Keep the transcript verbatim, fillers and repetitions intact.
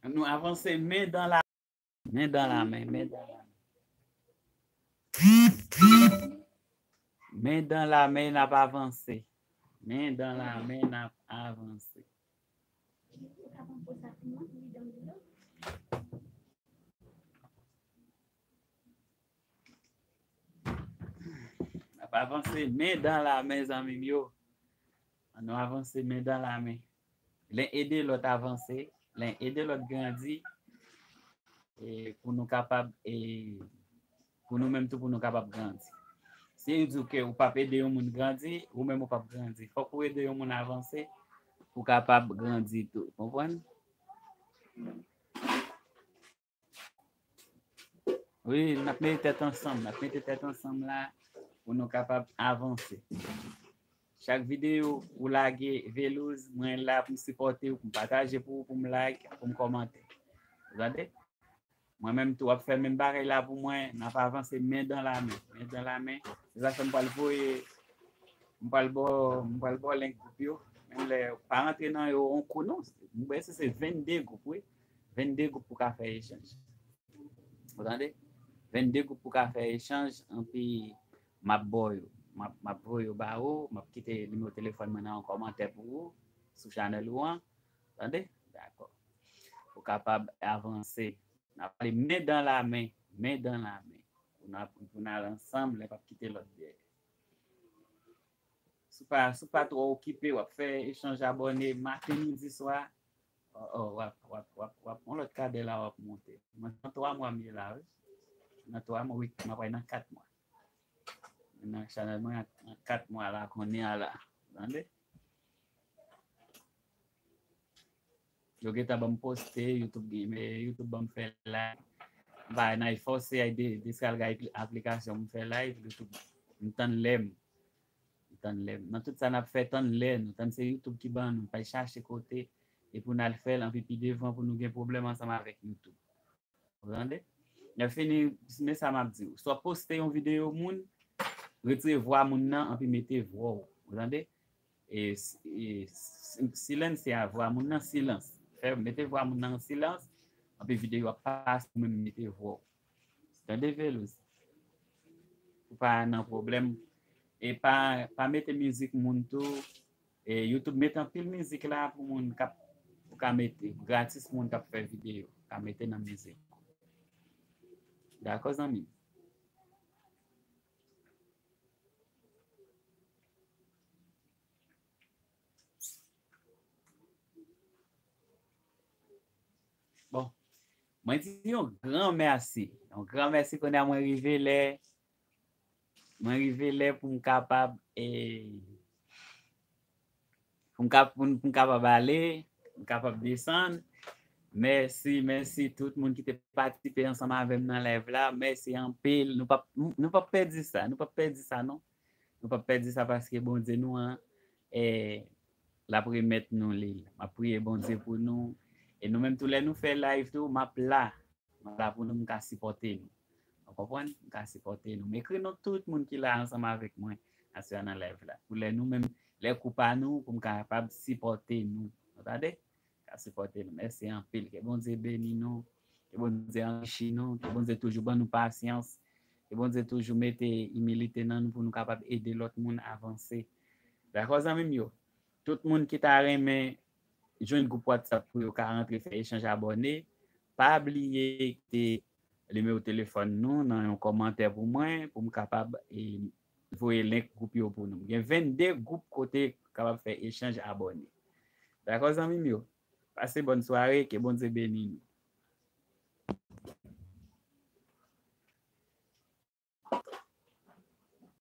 Ann nou avanse men dan la men dan la men, men dan la men. Men dan la men, n ap avanse. Men dan la men, n ap avanse. N ap avanse men dan la men, zanmi m yo. Ann nou avanse men dan la men. Len ede lòt avanse, len ede lòt grandi, e pou nou kapab, e pou nou menm tou, pou nou kapab grandi. Si yo di w ke ou p ap ede yon moun grandi, ou menm ou p ap grandi. Fòk ou ede yon moun avanse pou w kapab grandi tou. Konprann? Wi, n ap mete tèt ansanm, n ap mete tèt ansanm la pou nou kapab avanse. Chak videyo ou lage, Velouz, mwen la pou m sipòte w, pou m pataje pou ou, pou m like, pou m kòmante. Ou tande? Mwen menm tou, w ap fè menm bagay la pou mwen, n ap avanse men dan la men, men dan la men. Se sa fè m pral voye, m pral ba w, m pral ba w link gwoup yo. Menm lè, pa rantre nan yo yon kou non. M wè si se vennde gwoup, wi. Vennde gwoup pou ka fè echanj. Ou tande? Vennde gwoup pou ka fè echanj, anpi m ap ba w yo. M ap, m ap voye yo ba ou, m ap kite nimewo telefòn mwen nan yon kòmantè pou ou, sou chanèl ou an. Tande? Dakò. Ou kapab avanse. N ap ale men dan la men, men dan la men. Pou n ap, pou n al ansanm, lè p ap kite lòt dèyè. Si w pa, si w pa twò okipe, w ap fè echanj abòne maten, midi, swa. Oh, oh, w ap, w ap, w ap, w ap, yon lòt kadè la w ap monte. Mwen, nan twa mwa m ye la, wi. Nan twa mwa, wi, m ap pral nan kat mwa. Nan chanèl mwen, nan kat mwa la, kounye a la. Tande? Yo gentan ban m poste, YouTube gen, men YouTube ban m fè live. M pa nan fòse ay de, deskalge apli-, aplikasyon pou m fè live, YouTube, m tann lè m. M tann lè m. Nan tout sa n ap fè, tann lè nou. Tann se YouTube ki ban nou. Pa chache kote, e pou n al fè l, anpi pi devan pou nou gen pwoblèm ansanm avèk YouTube. Ou tande? Lè fini, men sa m ap di w. Swa poste yon videyo moun, retire vwa moun nan, anpi mete vwa w. Ou tande? E, e si-, silense a vwa moun nan, silans. Fè, mete vwa moun nan an silans, anpi videyo a pase, ou menm mete vwa w. Tande, Velouz? Ou pa nan pwoblèm. E pa, pa mete mizik moun tou. E YouTube mete anpil mizik la pou moun k ap, ou ka mete, gratis moun k ap fè videyo, ka mete nan mizik. Dakò, zanmi? Bon, mwen di yon gran mèsi. Yon gran mèsi, kounye a mwen rive lè, mwen rive lè pou m kapab, e, pou m kap-, pou m, pou m kapab ale, pou m kapab desann. Mèsi, mèsi tout moun ki te patisipe ansanm avè m nan live la. Mèsi anpil. Nou p ap, nou p ap pèdi sa. Nou p ap pèdi sa, non. Nou p ap pèdi sa paske Bondye nou an, e, l ap remèt nou li. M ap priye Bondye pou nou. E nou menm tou, lè nou fè live tou, m ap la. M ap la pou nou, m ka sipòte nou. Ou konprann? M ka sipòte nou. M ekri non tout moun ki la ansanm avèk mwen aswè a nan live la. Pou lè nou menm, lè kou pa nou, pou m kapab sipòte nou. Ou tande? Ka sipòte nou. Mèsi anpil. Ke Bondye beni nou. Ke Bondye anrichi nou. Ke Bondye toujou ban nou pasyans. Ke Bondye toujou mete imilite nan nou pou nou kapab ede lòt moun avanse. Dakò, zanmi m yo? Tout moun ki ta renmen jwenn gwoup WhatsApp pou yo ka rantre fè echanj abòne, pa bliye kite nimewo telefòn nou nan yon kòmantè pou mwen, pou m kapab, e, voye link gwoup yo pou nou. Gen vennde gwoup kote kapab fè echanj abòne. Dakò, zanmi m yo? Pase bòn sware, ke Bondye beni nou.